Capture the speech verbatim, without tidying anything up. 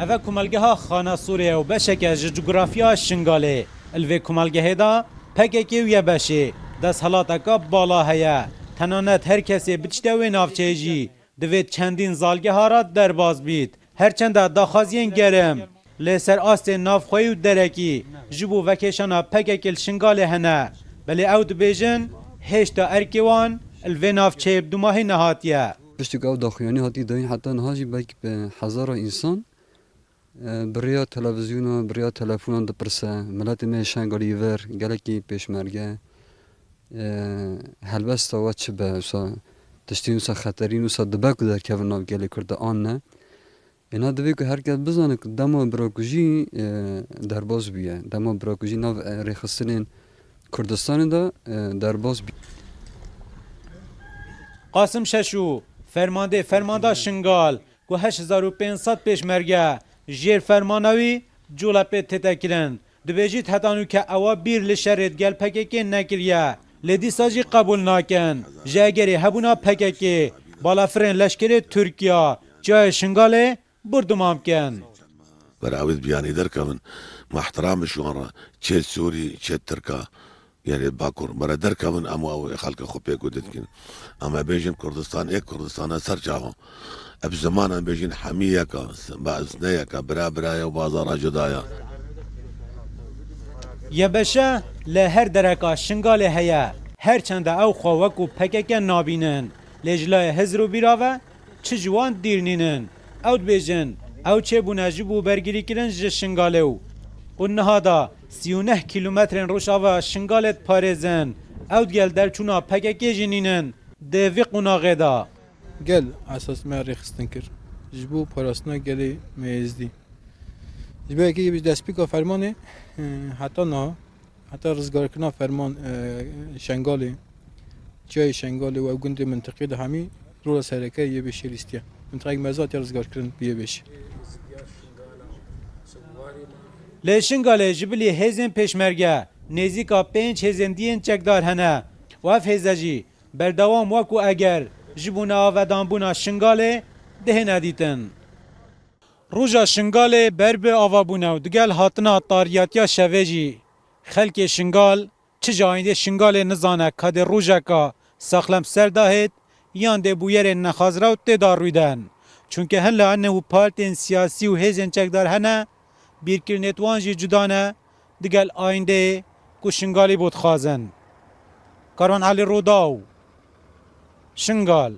Ev e komelgeha Xana Sûrê ye û beşeke ji cografya Şingalê. Li vê komelgehê de P K K û Y B Şê desthilateke bala heye. Tenanet her kesê bitişte wê navçeyê jî divê çendîn zalgeha re derbas bît. Her çende daxwaziyên germ lê ser astên navxweyî û derekî ji bo vekêşana P K K li Şingalê hene, belê ew dibêjin hêşta erkê wan li vê navçeyê bi dumahî nehatiye. Piştî ku ew daxuyanî hatî dayîn heta niha jî belkî bi hezara însan, e, bi rêya televîzyona, bi rêya telefonan dipirse, miletê me yê Şengalî ver, gelekî pêşmerge, e, helbesta we çi be, wisa tiştên wisa xeterîn wisa dibe ku derkevin nav gelê Kurd de an ne. Êna divê ku her kes bizane ku dema birakujî, e, derbas bûye, dema birakujî nav, e, rêxistinên Kurdistanê de, e, derbas bûye. Qasim Şeşû, fermandê fermanda Şingal, ku heşt hezar û pênc sed pêşmerge jêr fermana wî colepê tête kirin. Dibêjît heta nûke ewa bîr li şerê digel P K K nekiriye. Lê dîsa jî qebûl nakin. Ji egerê hebûna P K K, balafirên leşkerê Tirkiya çiyayê Şingalê borduman bikin. Ber awêt biyanî derkevin, me ihtiram ji wan re, çê Sûrî, çê Tirka, yanî Bakur, mere derkevin, em û ew xelka xwe pêk û dikin. Em ê bêjin Kurdistan ê Kurdistana ser çavan. Ev ziman em bêjin hemî yeka, ba ne yeka, bira bira ye û bazara cuda ye. Y B Ş li her dereka Şingalê heye, her çende ew xwe wekû P K K nabînin, lê ji layê hizr û bîra ve çi ji wan dîr nînin. Ew dibêjin, ew çêbûne ji bo bergirîkirin ji Şingalê û, û niha da sî û neh kîlometrên rojava Şingalê diparêzin. Ew digel derçûna P K K jî nînin di vî qonaxê de. Gel esas me rêxistin kir ji bo parastina gelê me Êzdî. Ji ber ku bi destpêka fermanê, e, heta niha, heta rizgarkirina ferman, e, Şengalê, çiyayê Şengalê û ew gundê mintiqê de hemî rola sereke yê bêşê lîstiye. Mintiqek mezin hatiye rizgarkirin bi yê bêşê. Lê Şingalê ji bilî hêzên pêşmerge nêzîka pênc hêzên diyên çekdar hene û ev hêze jî berdewam wekû eger ji bo neavedanbûna Şingalê dihêne dîtin. Roja Şingalê ber bi avabûne û digel hatina tariyatiya şevê jî xelkê Şingal çi ji ayîndê Şingalê nizane ka dê rojeka saxlem ser dahêt yan dê bûyerên nexwazrew tê de rûyden. Çunke hin li ene û partiyên siyasî û hêzên çekdar hene, bîrkirinêt wan jî cuda ne digel ayîndeyê ku Şingalî bo dixwazin. Karwan Elî Rûdaw, Şingal.